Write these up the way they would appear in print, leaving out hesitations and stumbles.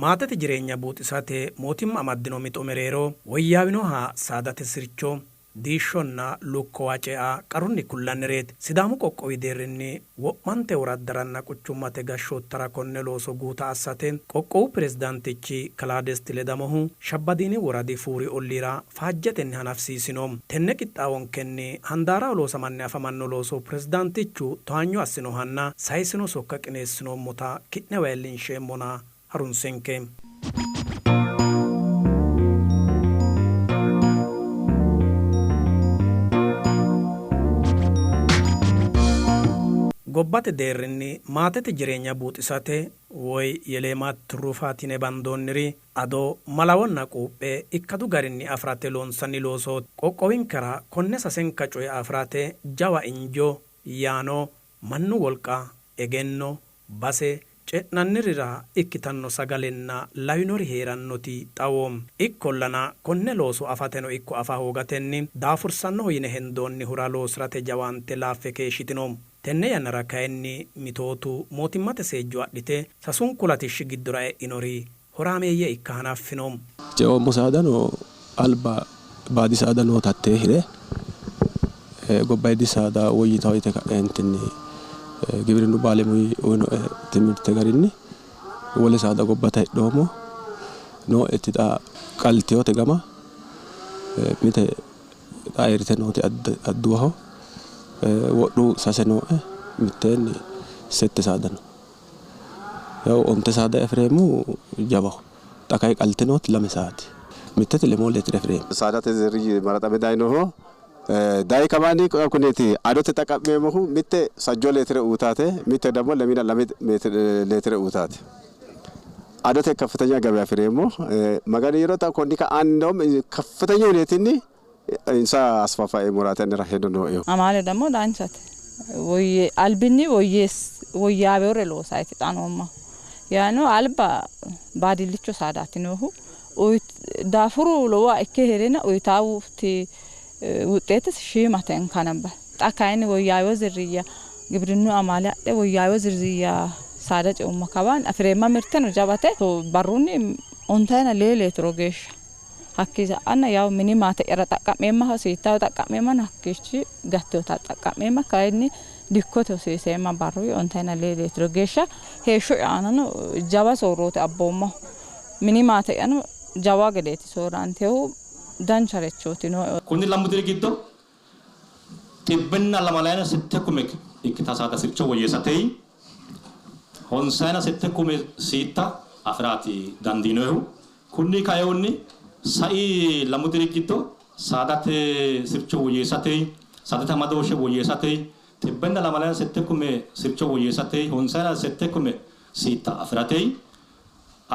Maatete jireenya buuxisate mootimma amaddino mixo mereero woyyaawinoha saadate sircho, diishshonna lukkuwa cea qarunni kullannireeti. Sidaamu qoqqowi deerrinni wo'mante woraddaranna quchummate gashshoottara konne looso guuta assate qoqqowu pirezidaantichi kalaa Desti Ledamohu Shabbadiini woradi Fuuri olliira faajjetenni hanafisiisino. Tenne qixxaawonkenni handaaraho loosamanni afamanno looso pirezidaantichu towaanyo assinohanna sayisino sokka qineessinoommota ki'newa iillinsheemmona harunsenke. Gobbate deerrinni maatete jireenya buuxisate woy Yeleemaat Turrufaat yine bandoonniri Ado, malawonna quuphe ikkadu garinni afi'rate loonsanni loosooti. Qoqqowinkera konne sasenka coye afi'rate jawa injo yaano mannu wolqa, egenno, base, ce'nannirira ikkitanno sagalenna lawinori hee'rannoti xawo. Ikkollana konne looso afateno ikko afa hoogatenni daafursannoho yine hendoonnihura loosi'rate jawaante laaffe keeshshitino. Tenne yannara kayinni mitootu mootimmate seejjo adhite sasunku latishshi giddora e'inori horaameeyye ikka hanaffino. Ceoommo saadano alba baadi saada noota hattee hire gobbayidi saada woyyitanno yite ka'eentinni giwirinnu baalemuyi uyinoe timirte garinni wole saada gobbate hidhoommo. Nooeti xa qaltinote gama mite xa eerrite nooti adduwaho. Wodhu sase nooe mitteenni sette saada no. Yawu onte saada afi'reemmohu jawaho. Xa kayi qalte nooti lame saati. Mittete lemoo leetire afi'reemmo. Saadate ziriyyi maraxame dayinoho. Dayi kawaanni kuneeti adote xaqa'meemmohu mitte sajjoo leetire uutaate, mitte ደግሞ lemiina lame leetire uutaate. Adote kaffitanya gabe afi'reemmo. Maganu yiro xa konni ka'aanni እንደውም ከፍተኛ ሁኔታኒ insa asfafaeemmo yaate anera hedo nooehu. Amaale ደግሞ danchate. Woyye albinni woyyeess woyyaawewore loosayti xa noommahu. Yaano alba baadillicho saadaati noohu. Daafuru lowoha ikke hee'reenna uyitaawuti wuxxeetesi shiimate inka nabbar. Xa kayinni woyyaawewo zirriyya gibrinnu amaale adhe woyyaawewo zirriyya saada ceumma kawaanni afi'reemma mirteno jawate. Barrunni ontayina lee leetiro geeshsha hakkii sa'anna yawu mini maate'yara xaqqa'meemma hosiittaho xaqqa'meemma hakkiichi gattewota xaqqa'meemma kayinni dikkote hosiiseemma barru ontayina lee leetiro geeshsha heeshsho'ya aanano jawa soorrooti abboommahu. Mini maate'yano jawa gedeeti soorrantehu dancharichooti nooe. Konni lamu diri giddo xibbenna lamalayina sette kume ikkita saada sircho woyyeessate honsayina sette kume siitta afi'raati dandiinoyihu. Kunni kainohunni sai lamu diri giddo saadate sircho woyyeessate, saadate amadooshshe woyyeessate xibbenna lamalayina sette kume sircho woyyeessate honsayina sette kume siitta afi'rate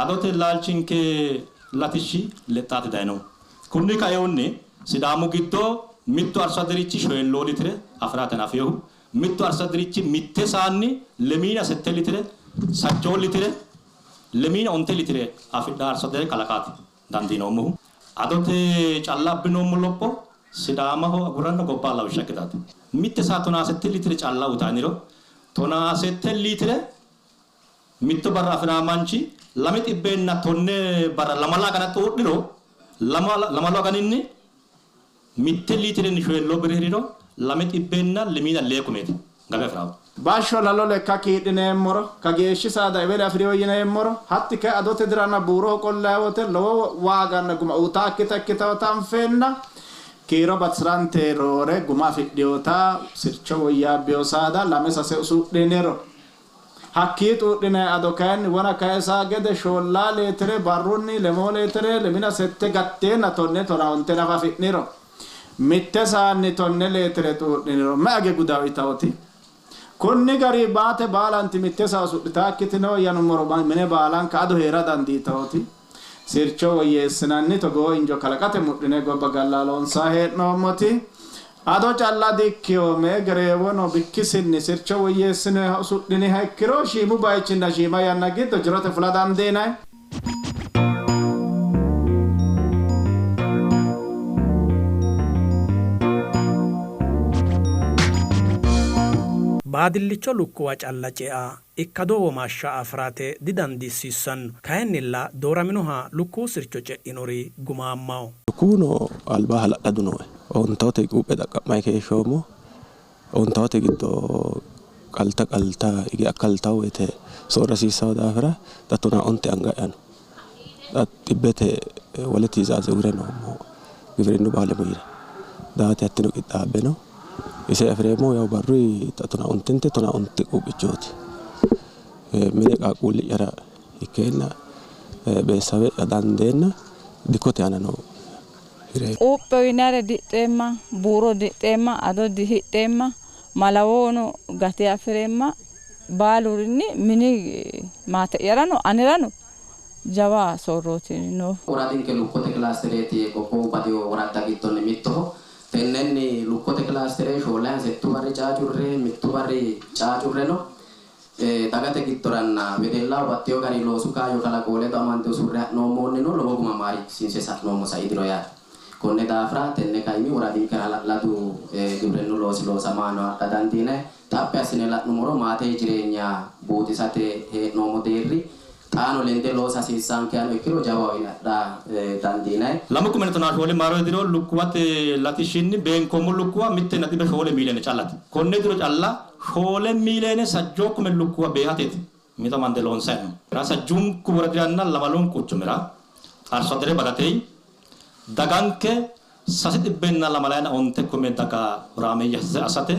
adote laalchinke latishshi lexxaati dayinohu. Kunni kainohunni Sidaamu giddo mittu arsu adirichi shoyilloo litire afi'rate hanafinohu mittu arsu adirichi mitte saanni lemiina sette litire, sajjoo litire, lemiina onte litire afidha arsu adire kalaqaati dandiinoommohu. Adote calla abbinoommo lopho Sidaamaho aguranna gobba lawishsha ikkitaate. Mitte saa tonaa sette litire calla uytaniro tonaa sette litire mitto barra afi'raa manchi lame xibbeenna tonne barra lamala agana xuudhiro lamalu aganinni mitte liitirenni shoyilloo birre hiriro lame xibbeenna lemiina lee kumeeti gabe afi'raahu. Bashsho lalo lekka kiidhineemmoro, kageeshshi saada eweli afi'rino yineemmoro, hatti kay adote diranna buuroho qollayi wote lowo waaganna guma uyitaakkita ikkitinota anfeenna kiiro batisi'rante roore guma afidhinota sircho woyyaabbino saada lame sase usudhiniro Hakkii xuudhinanni ado kayinni wona kayisa gede shoollaa leetire, barrunni lemoo leetire, lemina sette gatteenna tonne tonaa onte nafa afi'niro, mitte saanni tonne leetire xuudhiniro me age gudaho itawoti? Kunni gari maate baalanti mitte saa usudhitaakkitino yanummoro mine baalanka ado hee'ra dandiitawoti? Sircho woyyeessinanni togoo injo kalaqate mudhine gobba galla loonsanni hee'noommoti ado calla dikkino. Mee gereewono bikkisinni sircho woyyeessinoha usudhiniha ikkiro shiimu bayichinna shiima yanna giddo jirote fula dandiinanni. Baadillicho lukkuwa calla cea ikkado womaashsha afi'rate didandiissiissanno. Kayinnilla dooraminoha lukkuwu sircho ce'inori gumaammaho. Lukkuwuno alba hala'ladu nooe. Ontawote quuphe xaqqa'mayi keeshshoommo. Ontawote giddo qalta qalta hige akkaltawo woyte soorra hasiissawo daafira xa 11 anga'ya no. Xa xibbete wole tiizaaze uure noommo gibirinnu baalemuyira. Daate hattino qixxaabbe no. Ise afi'reemmohu yawu barruyi xa 19te 19 quuphichooti. Mine qaaqquulli'yara ikkeenna beessawe'ya dandeenna dikkote aanano hireemmo. Quuphe yinare dihidheemma, buuro dihidheemma, ado dihidheemma, malawono gate afi'reemma. Baalurinni mini maate'yarano anerano jawa soorrooti noohu. Woradinke lukkote kilaastereeti qoqqowu baxewo woradda giddonni mittoho. Tennenni lukkote kilaastere 4 settu barri caacurre mittu barri caacurre no. Dagate giddoranna wedellaho baxxewo gari loosu kaayyo kalaqo ledo amande usurre ha'noommoonnino lowo guma maarikisiinse sa'noommo sai diro yaate. Konne daafira tenne kaimi woradinkera hala'ladu gibrinnu loosi loosamaano adha dandiinayi. Xaphi assine la'nummoro maate jireenya buuxisate hee'noommo deerri xaano lende loosa hasiissankehano ikkiro jawaho yine adha dandiinayi. 2014 maaro diro lukkuwate latishshinni beenkoommo lukkuwa 1.4 miiliyoone callate. Konne diro calla 4 miiliyoone sajjoo kume lukkuwa beehateeti mixo amande loonsayi no. Sajjuunku woradiranna lamalunku quchumira arso addere badatey daganke 329 kume daga horaameeyye assate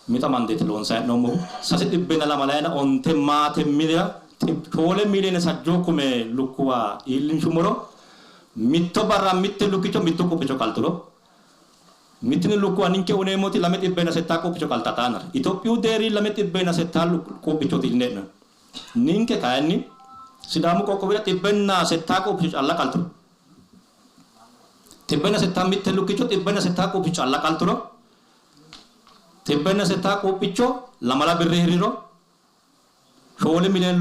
mixo amandeeti loonsayi hee'noommohu. 329 maate minira 4 miiliyoone sajjoo kume lukkuwa iillinshummoro mitto barra mitte lukkicho mitto quuphicho qalturo mittini lukkuwa ninke uneemmoti 206 quuphicho qaltataanara Itophiyu deerri 206 quuphichooti iilline'no. Ninke kayinni Sidaamu qoqqowira 106 quuphicho calla qalturo 106 mitte lukkicho 106 quuphicho calla qalturo 106 quuphicho 2 birre hiriro 4 miliyoone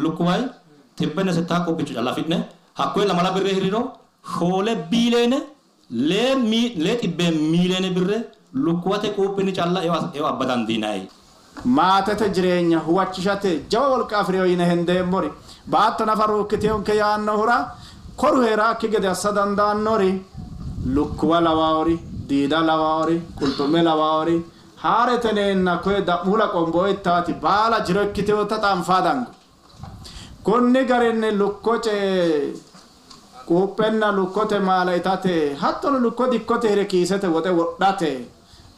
lukkuwayi 106 quuphicho calla afi'ne hakkoye 2 birre hiriro 4 biiliyoone 200 miiliyoone birre lukkuwate quuphinni calla eo abba dandiinayi. Maatete jireenya huwachishate jawa wolqa afi'reyo yine hendeemmori baatto nafa ruukkiteyonke yaannohura koru heeraakki gede assa dandaannori lukkuwa lawaori diida lawaori qulxu'me lawaori haareteneenna koye da'muula qomboo ittaati baala jiro ikkiteyota xanfaa dango. Konni garinni lukko ce'e quuphenna lukkote maala itate hattono lukko dikkote hire kiisete woxe wodhate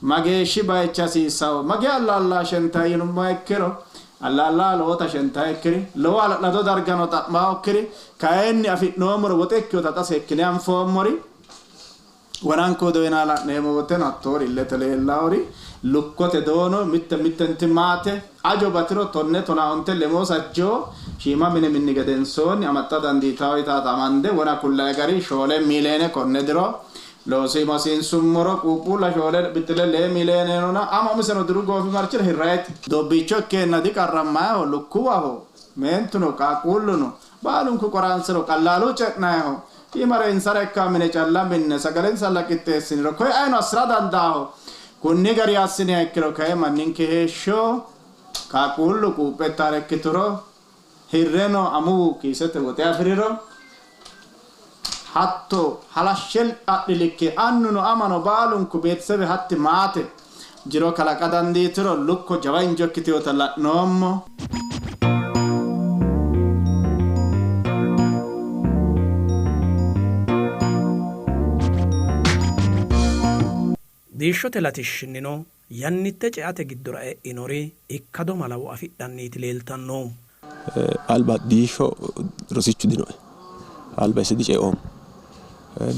mageeshshi bayichi hasiissawo magee allaallaa shentayi yinummoha ikkiro allaallaa lowota shentayi ikkiri lowo hala'lado dargano xa'maokkiri kayinni afi'noommori woxe ikkeyota xa seekkine anfoommori wonanko doyina la'neemmo woteno hattoori illete leellaori lukkote doono mitte mittenti maate ajo batiro 10 11 lemoo sajjoo shiima mine minni gedensoonni amaxxa dandiitawo yitaata amande wona kullayi gari 4 miiliyoone konne diro loosu masiinsummoro quuphulla 4 bixxile 2 miiliyoone nona ama umiseno diru goofimarchira hirrayiti. Dobbiicho ikkeenna diqarrammayiho lukkuwaho meentuno qaaqquulluno baalunku qoraansiro qallaalu ce'nayiho iimare insara ikka mine calla minne sagalensalla qixxeessiniro koye ayino assira dandaaho. Kunni gari assiniha ikkiro kayi manninke heeshsho qaaqquullu quuphettare ikkituro hirreno amuwu kiisete woxe afi'riro hatto halashshe adhilikke annuno amano baalunku beetisebe hatti maate jiro kalaqa dandiituro lukko jawa injo ikkiteyota la'noommo. Diishshote latishshinnino yannitte ceate giddora e'inori ikkado malawo afidhanniiti leeltannohu. Alba diishsho rosichu dinoe. Alba ise diceoommo.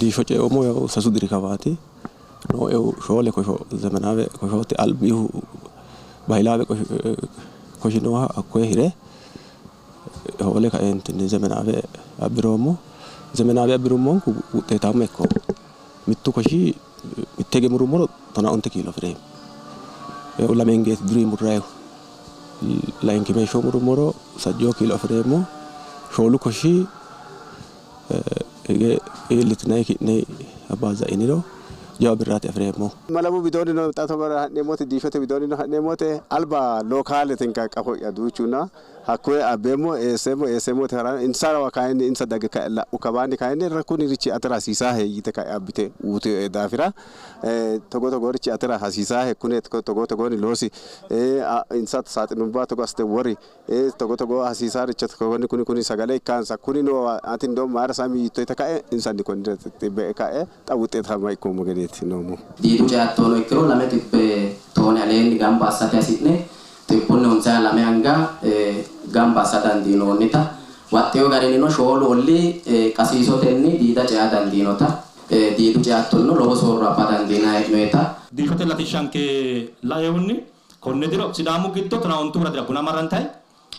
Diishsho ceoommo yawu 3 diri kawaati. Nooehu 4 kosho zemenaawe koshooti albihu bahilaawe koshi nooha hakkoye hire hoole kaeentinni zemenaawe abbiroommo. Zemenaawe abbirummonku wuxeetaammo ikkoommo. Mittu koshi mitte hige murummoro 11 kiilo afi'reemmo. Lamengeeti diruyi murrayihu. Layinki meeshsho murummoro 3 kiilo afi'reemmo. 4 koshi hige iillitinayi ki'ne abbaaza iniro Jawa birraati afi'reemmohu. Malawu widoonnino xa togo ha'neemmote diishshote widoonnino ha'neemmote alba lokaaletenka qafo'ya duuchunna hakkoye abbeemmo eesseemmo eesseemmote ha'ranno insawa kayinni insa dagge ka'e la'u kawaanni kayinni kunirichi atera hasiisaahe yite ka'e abbite uute daafira togo togoorichi atera hasiisaahe kune togo togooni loosi insa saaxinubba togo assite wori togo togo hasiisaaricho kuni kuni kuni sagale ikkaansa kuni noowa ati ndoo mayra sammi yiitto yite ka'e insanni konnira xixxiibbe ka'e xa wuxeetaamma ikkoommo gedeeti noommohu. Diidu ceattono ikkiro 200 toone aleenni gamba assate hasi'ne 152 anga gamba assa dandiinoonnita waxxeyo garinnino 4 olli qasiisotenni diida cea dandiinota diidu ceattonno lowo soorro abba dandiinanni hee'noyita. Diishshote latishshanke laeehunni konne diro Sidaamu giddo 12 woradira buna amarrantayi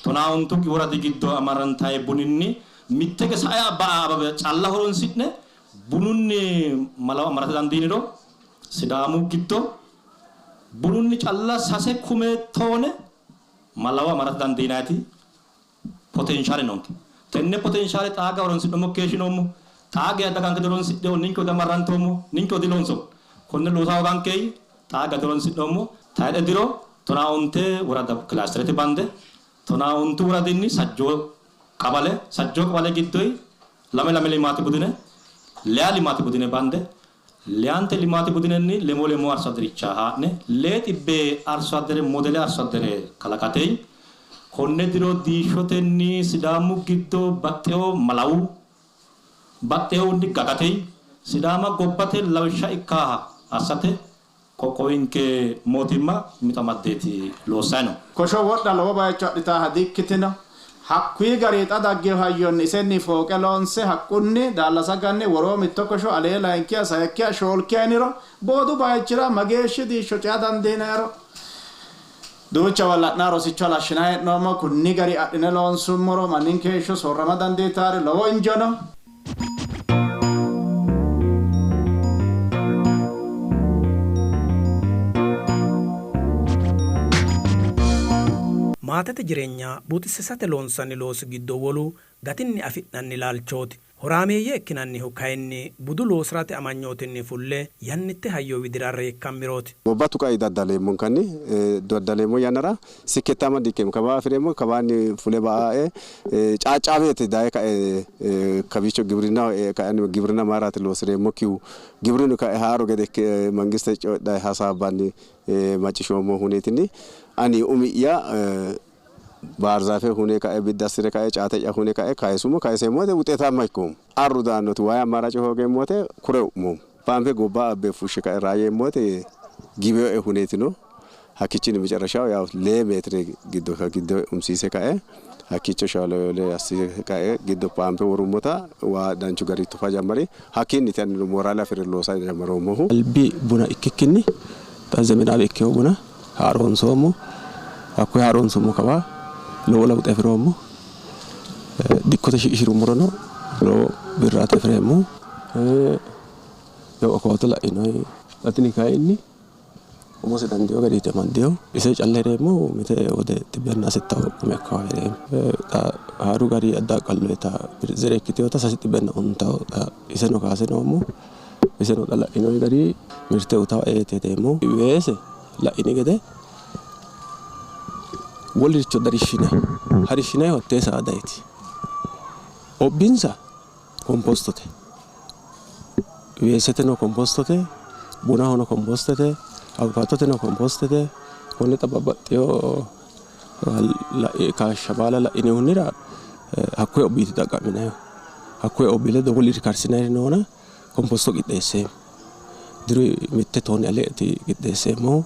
12 woradi giddo amarrantayi buninni mittege sae abba calla horonsi'ne bununni malawo amarate dandiiniro Sidaamu giddo bununni calla 6 kume toone malawo amarate dandiinayiti potenshaale noonke. Tenne potenshaale xaaga horonsi'noommo keeshshinoommo. Xaaga daganke horonsidheo ninke amarrantoommo ninke diloonsoommo. Konne loosa hooganke xaaga horonsi'noommo. Tayxe diro 12 worada kilaasterete bande 12 woradinni sajjoo qabale sajjoo qabale giddoyi lame lame limaati budine leya limaati budine bande leante limaati budinenni lemo lemo arso addericha haa'ne 200 arso addere modele arso addere kalaqatei konne diro diishshotenni Sidaamu giddo baxxeyo malawu baxxeyohunni gagatei Sidaama gobbate lawishsha ikkaaha assate qoqqowinke mootimma mixo amaddeeti loossanni no. Kosho wodha lowo bayicho adhitaaha dikkitino. Hakkuyi gari xa daggeyo hayyonni isenni fooqe loonse haqqunni daallasa ganne woroo mitto kosho alee layinkiha sayikkiha shoolkiha yiniro boodu bayichira mageeshshi diishsho cea dandiinayro duuchawa la'naa rosicho halashshinayi hee'noommo. Kunni gari adhine loonsummoro manninke heeshsho soorrama dandiitaari lowo injo no. Maatete jireenya buuxisisate loonsanni loosi giddo wolu gatinni afi'nanni laalchooti. Horaameeyye ikkinannihu kayinni budu loosirate amanyootinni fulle yannitte hayyo widira reekkammirooti. Gobba tuqai daddaleemmonkanni daddaleemmo yannara sikkettaama dikkeemmo kabaa afi'reemmo kabaanni fule ba'ae caaccaabeeti daye ka'e kawiicho giwirinnaho ka'e giwirinna mayraati loosireemmokkihu giwirinnu ka'e haaro gede ikke mangiste coyidhayi hasaabbanni macciishshoommo huneetinni ani umi'ya baarzaafe hune ka'e biddi assire ka'e caate'ya hune ka'e kayisummo kayiseemmo wote wuxeetaamma ikkoommo. Arru daannoti wayi ammaarace hoogeemmo wote kure u'moommo. Paampe gobba abbe fushshe ka'e raayeemmo wote giweoe huneetino hakkichinni mecerreshawo yaw 2 meetire giddo giddo umsiise ka'e hakkicho shaloole assise ka'e giddo paampe worummota waa danchu gari tufa jammari hakkiinni tani moraale afi're loosa jammaroommohu. Albi buna ikkikkinni xa zemenaawe ikkeyo buna haaroonsoommo. Hakkoye haaroonsummo kawa lowo lawuxe afi'roommo. Dikkote shiqishirummorono lowo birraati afi'reemmo. Yaw akawaato la'inoyi xa tini kayinni umose dandiyo gariiti amandiyo. Ise calla heereemmo mite wode 600 kume akkawawe heereemmo. Xa haaru gari adda qalloyita zere ikkiteyota 310 xa iseno kaase noommo. Iseno xa la'inoyi gari mirte utawa eeti hedeemmo. Weese la'ini gede woliricho darishshinayi harishshinayi hattee saadayti. Obbinsa kompostote. Weeseteno kompostote, bunahono kompostete, awukaatoteno kompostete. Konne xa babbaxxeyo kaashsha baala la'inihunnira hakkoye obbiiti xaqqa'minayihu. Hakkoye obbi ledo woliri karsinayiri noona komposto qixxeesseemmo. Diru 1 toone aleeti qixxeesseemmohu.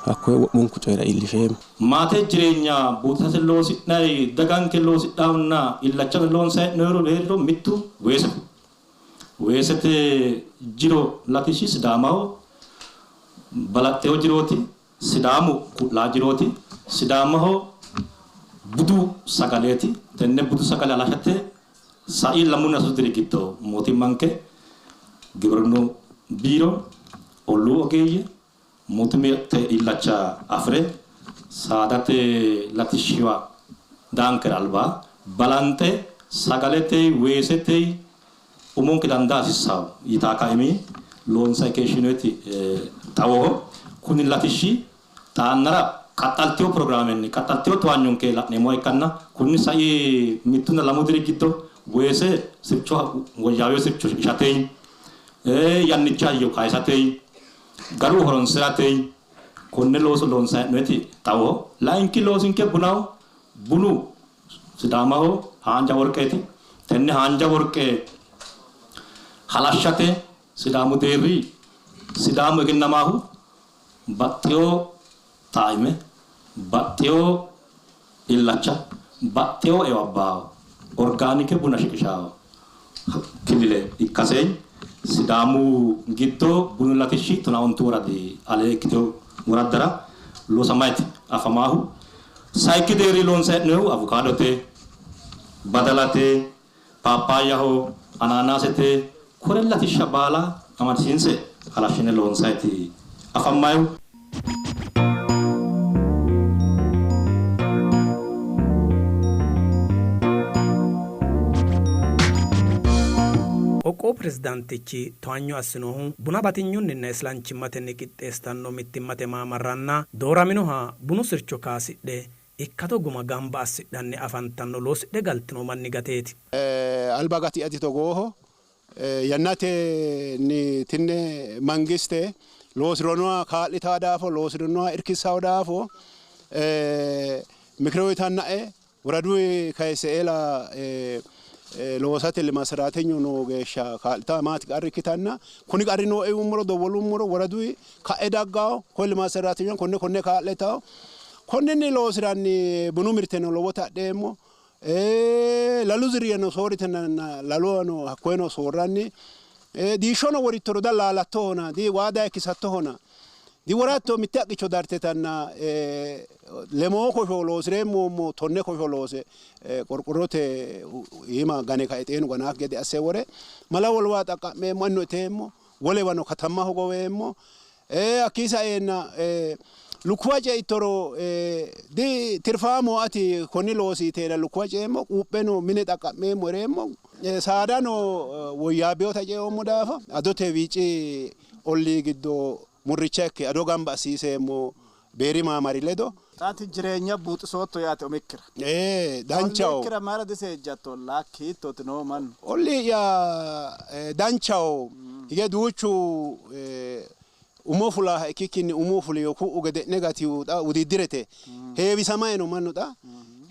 Hakkoye wo'munku coyira iillisheemmo. Maate jireenya buuxisate loosi'nayi daganke loosidhahunna illacha loonsayi hee'noyiro heeriro mittu weesete. Weesete jiro latishshi Sidaamaho balaxxeyo jirooti, Sidaamu ku'laa jirooti, Sidaamaho budu sagaleeti. Tenne budu sagale halashate sai 2 3 diri giddo mootimmanke giwirinnu biiro olluu ogeeyye mootimmate illacha afire saadate latishshiwa daankera alba balanxe sagalete weesete umonke dandaa hasiissawo yitaa kaimi Loonsanni keeshshinoonniti xawoho. Kuni latishshi xaannara qaxxaltino pirogiraamenni qaxxaltino towaanyonke la'neemmoha ikkanna kunni sai mittunna lamu diri giddo weese sircho woyyaawino sircho shiqishate, yannicha hayyo kayisate, garu horonsirate konne looso loonsanni hee'noonniti xawoho. Layinki loosinke bunaho. Bunu Sidaamaho haanja worqeeti. Tenne haanja worqe halashshate Sidaamu deerri Sidaamu egennamaahu baxxewo taayime, baxxewo illacha, baxxewo eo abbaawo orgaanike buna shiqishaawo killile ikkasee Sidaamu giddo bunu latishshi 12 woradi alee ikkitino woraddara loosamayiti afamaahu. Sayikki deerri loonsanni hee'noonnihu avukaadote, badalate, Paappaayyaho, Anaanaasete, kore latishsha baala amadisiinse halashshine loonsayti afammannihu. Qoqqowu pirezidaantichi towaanyo assinohu buna batinyunninna islanchimmatenni qixxeessitanno mittimmate maamarranna dooraminoha bunu sircho kaasidhe ikkado guma gamba assidhanni afantanno loosidhe galtino manni gateeti. Alba gati'ya ditogooho. Yannatenni tinne mangiste loosi'rinoha kaa'litaa daafo, loosi'rinoha irkissawo daafo mikire uyitannae woradu kayisse eela loosate limasiraatenyu noo geeshsha kaa'litaa maati qarri ikkitanna kuni qarri nooe yuummoro dowwolummoro woradu ka'e daggawo koye limasiraatenyu konne konne kaa'letawo konninni loosiranni bunu mirteno lowota adheemmo. Lalu ziriyano soorritenna laluwano hakkoyeno soorranni. Diishshono worittoro da laalattohona, di waa dayikkisattohona, di woratto mitte haqqicho dartetanna lemoo kosho loosireemmo tonne kosho loose qorqorrote iima gane kae xeenu ganaakki gede asse wore malawo wolwa xaqqa'meemmo, anino iteemmo, wolewano katamma hogoweemmo. Hakkii saeenna lukkuwa ceittoro di tirfaamo ati konni loosi yiteena lukkuwa ceeemmo, quupheno mine xaqqa'meemmo ereemmo. Saadano woyyaabbinota ceoommo daafo adote wiici ollii giddo murricha ikke ado gamba assiiseemmo Beeri maamari ledo. Xa ati jireenya buuxisootto yaate umikkira. Ee, danchaho. Olliikkira mayira diseejjatto? Ollaakki hiittooti noohu mannu? Ollii'ya danchaho. Hige duuchu umo fulaaha ikkikkinni umu fuliyo ku'u gede'ne gatihu xa wudiddirete heewisamayi no mannu xa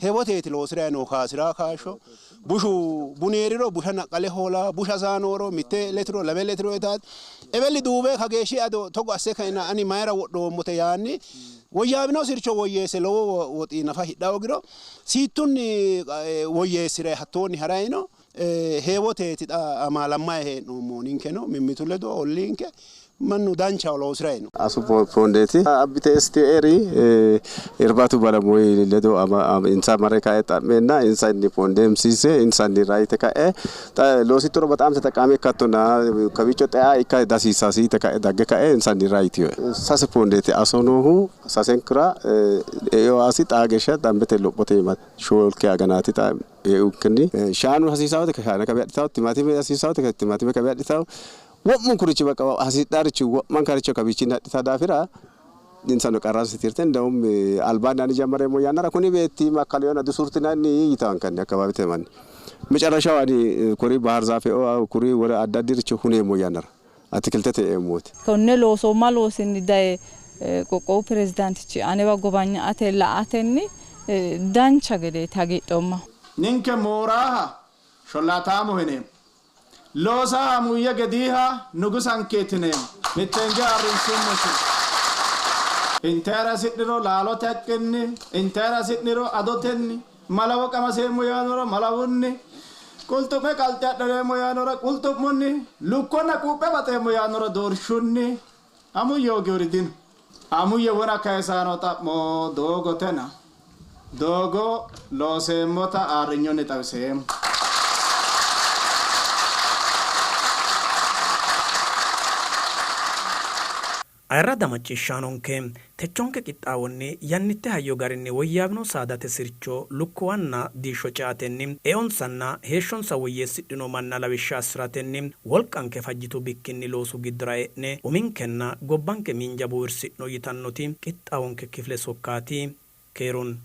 heewoteeti loosi'rayi noohu kaasi'raa kaashsho bushu buni hee'riro busha naqqale hoola busha saa nooro mitte letiro lame letiro itaati eweli duube kageeshshi ado togo asse kaina ani mayira wodhoommote yaanni woyyaawino sircho woyyeesse lowo woxi nafa hidha hoogiro siittunni woyyeessi'rayi hattoonni harayi no. Heewoteeti xa amaalammayi hee'noommohu ninkeno mimmitu ledo olliinke mannu danchaho loosi'rayi no. Asu poondeeti abbite STR irbatu balamoyi ledo insa mare kae xa'meenna insanni poonde emsiise insanni rayite kae xa loosittoro bexaam teteqqaame ikkattona kawiicho xea ikka dasiissasi yite kae dagge kae insanni rayitiyo. Sase poondeeti aso noohu sasenkura eoasi xaa geeshsha dambete lophote iima shoolki aganaati xa eukkinni shaanu hasiisawote shaana kawi adhitawo timaatime hasiisawote timaatime kawi adhitawo wo'munkurichi baqa hasidharichi wo'mankaricho kawiichinni adhitawo daafira insano qarransa tirte ndawum albaanni ani jammareemmo yannara kuni beetti makkaliyona disurtinanni yitawankanni akkawaawete manni mecarrashaw ani kuri bahar zaafeo kuri wole addi addiricho huneemmo yannara atikiltete eemmooti. Konne loosoomma loosinni daye qoqqowu pirezidaantichi anewa gobanya''ate la''atenni dancha gedeeti hagiidhoommahu. Ninke mooraaha shollaataamoho yineemmo. Loosaaha muyye gediiha nugusankeeti yineemmo. Mitteenge ayirrinsummosi. Intayere hasi'niro laalote haqqinni, intayere hasi'niro adotenni, malawo qamaseemmo yaannohura malawunni, qulxu'me qalxe adhareemmo yaannohura qulxu'munni, lukkonna quuphe baxeemmo yaannohura doorshunni Amuyye hoogihuri dino. Amuyye wona kayisaano xa'mo doogotena doogo looseemmota aarrinyunni xawiseemmo. Ayirradda macciishshaanonke, techonke qixxaawonni yannitte hayyo garinni woyyaawino saadate sircho lukkuwanna diishsho ceatenni eonsanna heeshshonsa woyyeessidhino manna lawishsha assi'ratenni wolqanke fajjitu bikkinni loosu giddora e'ne uminkenna gobbanke miinja bowirsi'no yitannoti qixxaawonke kifile sokkaati. Keerun.